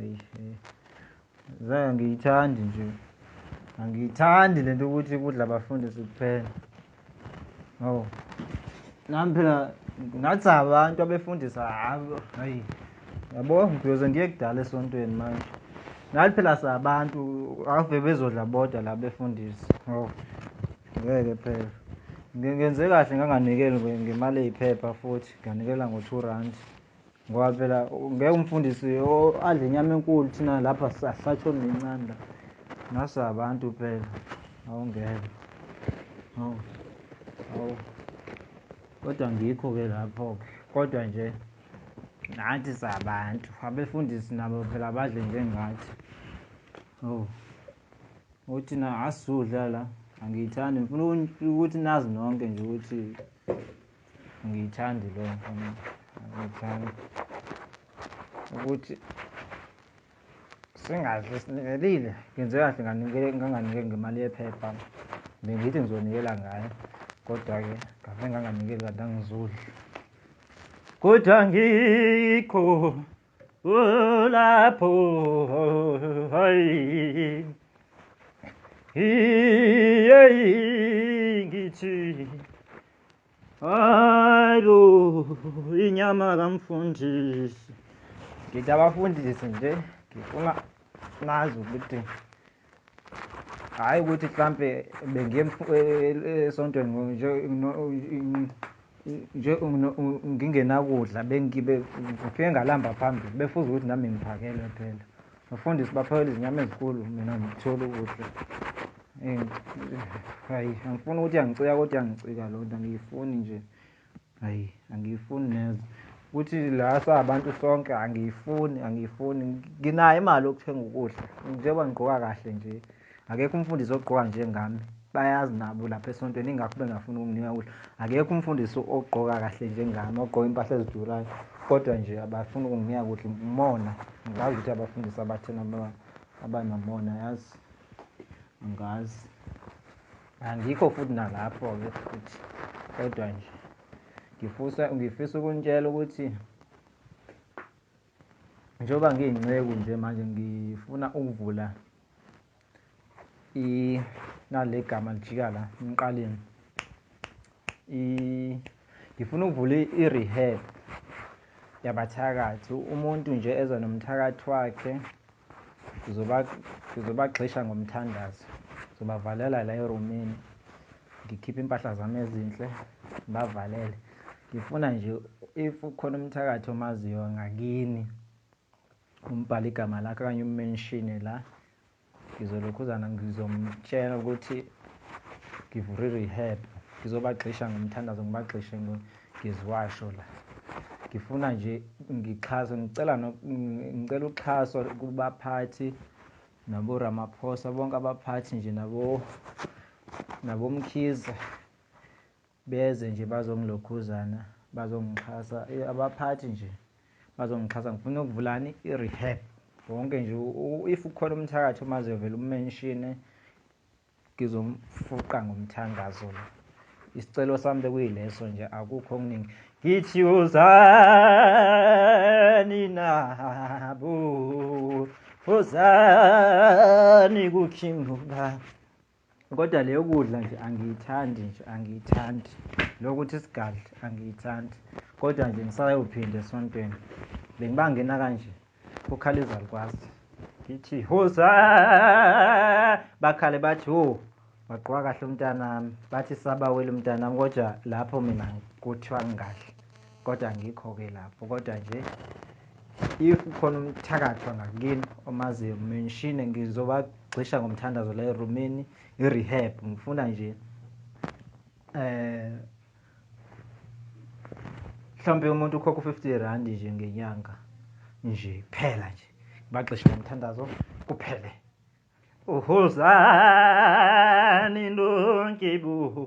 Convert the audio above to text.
nje. Eyi, zange ngiyithandi nje. Angiyithandi lento ukuthi kudla abafundisi kuphela. Hawu. Nami phela ngathi abantu abefundisa hayi. Yabo ngiyoze ngiye kudala esontweni manje. Nathi phela sabantu ave bezodla bodwa la befundisi. Hawu. Ngeke phela. Ngenze kahle nganganikeli ngemali eyiphepha futhi nganikela ngo-2 rand. Ngoba phela ngeke umfundisi adle inyama enkulu thina lapha satholi nencane la. Nasabantu phela. Awungeke. Hawu. Hawu. Kodwa ngikho-ke lapho-ke. Kodwa nje nathi sabantu. Abefundisi nabo phela badle njengathi. Oh. Uthi na asudla la. Angiyithandi. Ngifuna ukuthi nazi nonke nje ukuthi angiyithandi leyo nto. Angiyithandi. Ukuthi singadli sinikelile. Ngenze kahle nganganikeli ngemali yephepha. Bengithi ngizonikela ngayo. Kodwa-ke ngave nganganikeli kanti angizudli. Kodwa ngikho lapho hayi ngithi hayi inyama kamfundisi. Ngithi abafundisi nje ngifuna nazi ukuthi hhayi ukuthi mhlampe bengiye esontweni nje ngingenakudla bengibe ngifike ngalamba phambili befuze ukuthi nami ngiphakelwe phela. Bafundisi baphakela izinyama ezinkulu mina ngithola ukudla. Hayi angifuni ukuthi iyangicika kodwa iyangicika loo nto angiyifuni nje. Hayi angiyifuni neze. Ukuthi la sabantu sonke angiyifuni angiyifuni. Nginayo imali yokuthenga ukudla njengoba ngigqoka kahle nje. Akekho umfundisi ogqoka njengami. Bayazi nabo lapha esontweni ingakho bengafuni ukunginika ukudla. Akekho umfundisi ogqoka kahle njengami, ogqoka impahla ezidurayo. Kodwa nje abafuni ukunginika ukudla. Umona. Ngiyazi ukuthi abafundisi abathena abanomona yazi. Angazi. Angikho futhi nalapho-ke futhi. Kodwa nje ngifisa ukunitshela ukuthi njengoba ngiyinceku nje manje ngifuna ukuvula nale gama lijika la emqaleni. Ngifuna ukuvula i-rehab yabathakathi. Umuntu nje eza nomthakathi wakhe ngizobagxisha ngomthandazo. Ngizobavalela la erumini. Ngikhiphe impahla zami ezinhle ngibavalele. Ngifuna nje if kukhona umthakathi omaziyo ngakini umbhale igama lakhe okanye ummenshine la. Ngizolokhuzana ngizomtshela ukuthi ngivule i-rehab. Ngizobagxisha ngomthandazo ngibagxishe ngeziwasho la. Ngifuna nje ngixhaswe ngicela uxhaso kubaphathi nabo Ramaphosa bonke abaphathi nje nabo Mkhize beze nje bazongilokhuzana bazongixhasa abaphathi nje bazongixhasa. Ngifuna ukuvulani i-rehab wonke nje if ukhona umthakathi omaziyo vele ummenshine ngizomfuqa ngomthandazo lo. Isicelo sami bekuyileso nje akukho okuningi. Ngithi wozani nabo wozani kuKing Ubaba. Kodwa leyo kudla nje angiyithandi nje angiyithandi. Lokuthi sigadle angiyithandi. Kodwa nje ngisayophinda esontweni. Bengibangena kanje kukhala izalukwazi. Ngithi hoza bakhale bathi ho wagqoka kahle umntanami bathi sabawela umntanami kodwa lapho mina kuthiwa ngingadli. Kodwa angikho-ke lapho kodwa nje if kukhona umthakathi wangakini omaziyo menshine ngizobagxisha ngomthandazo la erumini i-rehab. Ngifuna nje mhlawumbe umuntu ukhokha u-50 rand nje ngenyanga nje kuphela nje. Ngibagxishe ngomthandazo kuphele. Uhozani nonke bo.